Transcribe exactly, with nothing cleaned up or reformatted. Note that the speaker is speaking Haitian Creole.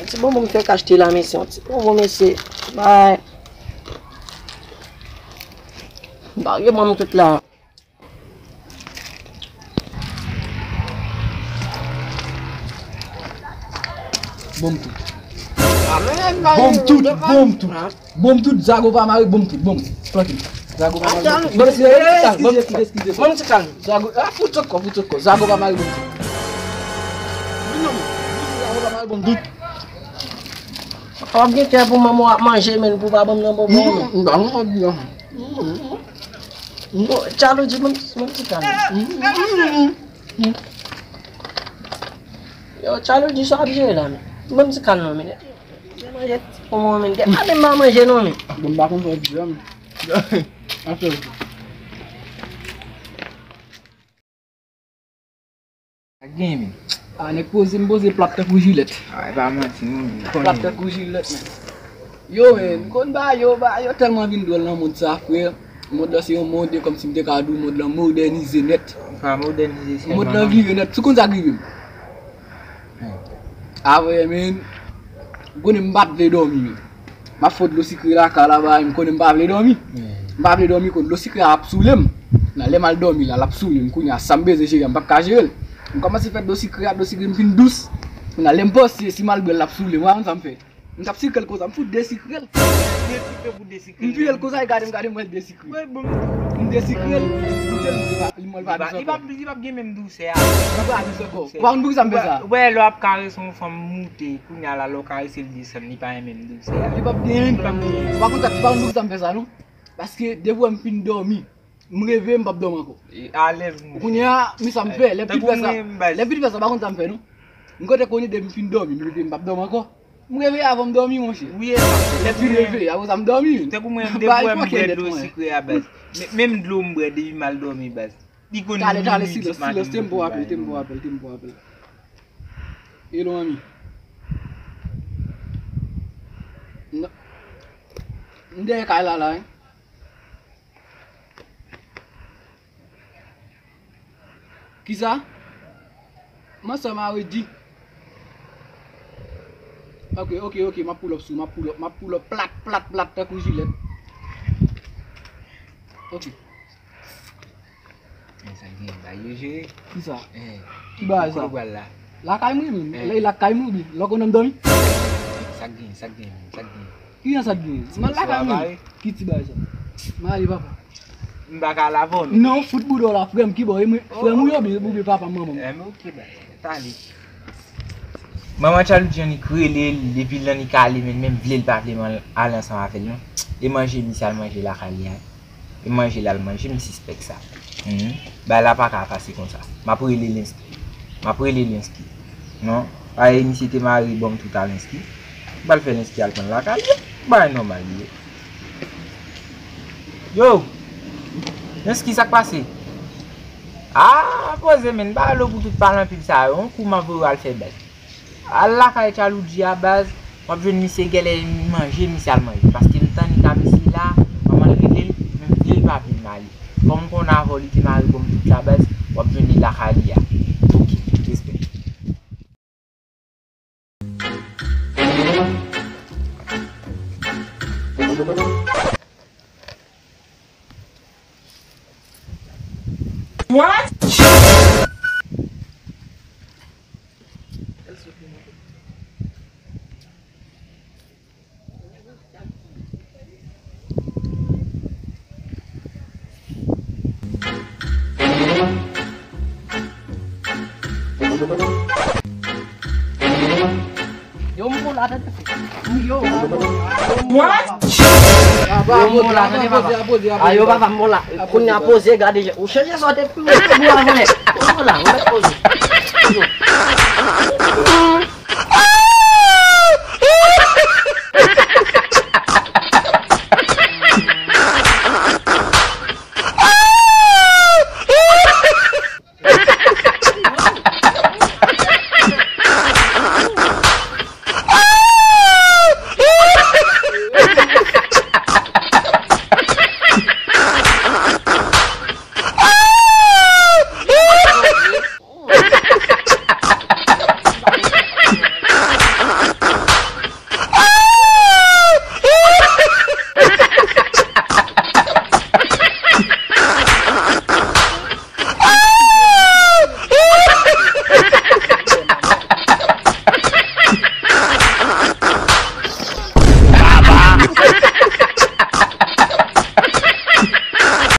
Ti bonbon m fèk achte la, mesye. Ti bonbon, mesye. Bay. Barye mwen m tout la. Bon m tout. Bon m tout, bon m tout. Bon m tout, zago pa mare, bon m tout, bon m tout. Trankil. Zago pa mare, bon m tout. Bon, eskize, eskize, eskize. Bon m ti kalm. Zago, a, fout sot kò, fout sot kò. Zago pa mare, bon m tout. Vin non, zago pa mare, bon m tout. W ap gen kè pou manman w ap manje, men pou pa ban m nan bonbon, men. M pa konn sa w di la. Bon, Tchaloudji, bon, bon ti kalm. Yo, Tchaloudji, sa w ap jere la, men. Bon ti kalm non, men. Manje ti bonbon, men. Depi maten m pa manje non, men. Bon, m pa konn sa w di la, men. Afè w. Sa k gen, men? A, nèg poze, m poze plat tankou jilèt. A, e pa manti, non, men. Plat tankou jilèt, men. Yo, men, m konn ba yo, ba yo tèlman vin dwòl nan mond sa, frè. Mond lan se yon mond, kòmsi m te ka di w, mond lan modènize nèt. Pa modènize, se mond lan vire nèt. Ou konn sa k rive m? Avè, men, m konnen m pa t vle dòmi, men. M ap fè dlo sikre lakay la, bay, m konnen m pa vle dòmi. M pa vle dòmi, konnen dlo sikre a ap soule m. Nan lè m al dòmi la, l ap soule m. Kounye a, sa m bezwen jere a, m p ap ka jere l. M kòmanse fè dlo sikre a, dlo sikre m fin dous. Kounye a, lè m panse, si m al bwè l, l ap soule m. Ou pa konn sa m fè? M t ap sikre l konsa, m fout desikre l. Desikre pou desikre. M vire l konsa, e gade m, gade m, wè l desikre. M desikre l, m te di, li pa, li mwen l pa dous ankò. Li p ap, li p ap gen menm dousè a. Li p ap dous ankò. Ou pa konn poukisa m fè sa? Ou wè, lè w ap karese yon fanm moute, kounye a la, lè w karese l desann, li pa gen menm dousè a. Li p ap gen, li p ap gen. Ou pa konn sa, ou pa konn poukisa m fè sa, non? Paske depi w wè m fin dòmi, m reve, m p ap dòmi ankò. E, alèz, monchè. Kounye a, men sa m fè, lè pitit fè sa, lè pitit fè sa, ou pa konn sa m fè, non? M kote konnen depi m fin dòmi, m reve, m p ap dòmi ankò. M reveye avan m dòmi, monchè. Wi, e sa. Lè m fin reveye, apre sa m dòmi. Tankou mwen, depi w wè m bwè dlo sikre a, baz. Men, menm dlo m bwè depi m al dòmi, baz. Li konn... Talè, talè, silans, silans, tempo apèl, tempo apèl, tempo apèl. Hello, manmi. Non. M dèyè kay la, la, wi. Kisa? Mwen sèlman redi. Ok, ok, ok, m ap pull up sou, m ap pull up, m ap pull up plat, plat, plat, tankou jilèt. Ok. Men sa gen, bay yo jere. Kisa? Eh, ki bagay sa? Kote w pral la? Lakay mwen, men. Eh. Lè lakay mwen, oubyen lè w konnen m dòmi? Sa gen, sa gen, sa gen. Ki jan sa t gen? M al lakay mwen. Ki ti bagay sa? M ale, papa. M pa ka al avè w, non. Non, fout bouda w la, frè m, ki bò? E mwen, frè m ou ye oubyen, oubyen papa m, manman m? Eh, men ok, ba, t ale. Manman Tchaloudji annik rele l, depi l annik ale, men menm vle l pa vle, m al, al ansanm avè l, non. E manje misye al manje lakay li a. E manje l al manje, m sispèk sa. Mhm. Bagay la pa ka pase konsa. M ap rele Lensky. M ap rele Lensky. Non, paske misye te mare ban m tout a Lensky. M pral fè Lensky al pran l lakay li. Bagay nòmal li ye. Yo! Lensky, sa k pase? Ah, poze, men, pa rele w pou tout pale anpil sa yo. Yon kou m ap voye w al fè bèt. Al lakay Tchaloudji a, baz, w ap jwenn misye genlè manje, misye al manje. Paske m tann li ka misye la, manman l rele l, men vle l pa vle m ale. Kòm m konn avè w, li te mare ban m tout sa, baz, w ap jwenn li lakay li a. Ok, respè. What? Yo, m bon la, tande. Yo, m bon la. What? Yo, m bon la, tande, papa. Ayo, papa, m bon la. Kounye a poze, gade, ou chanje sa, w te pi bon avan yè. M bon la, ou mèt poze.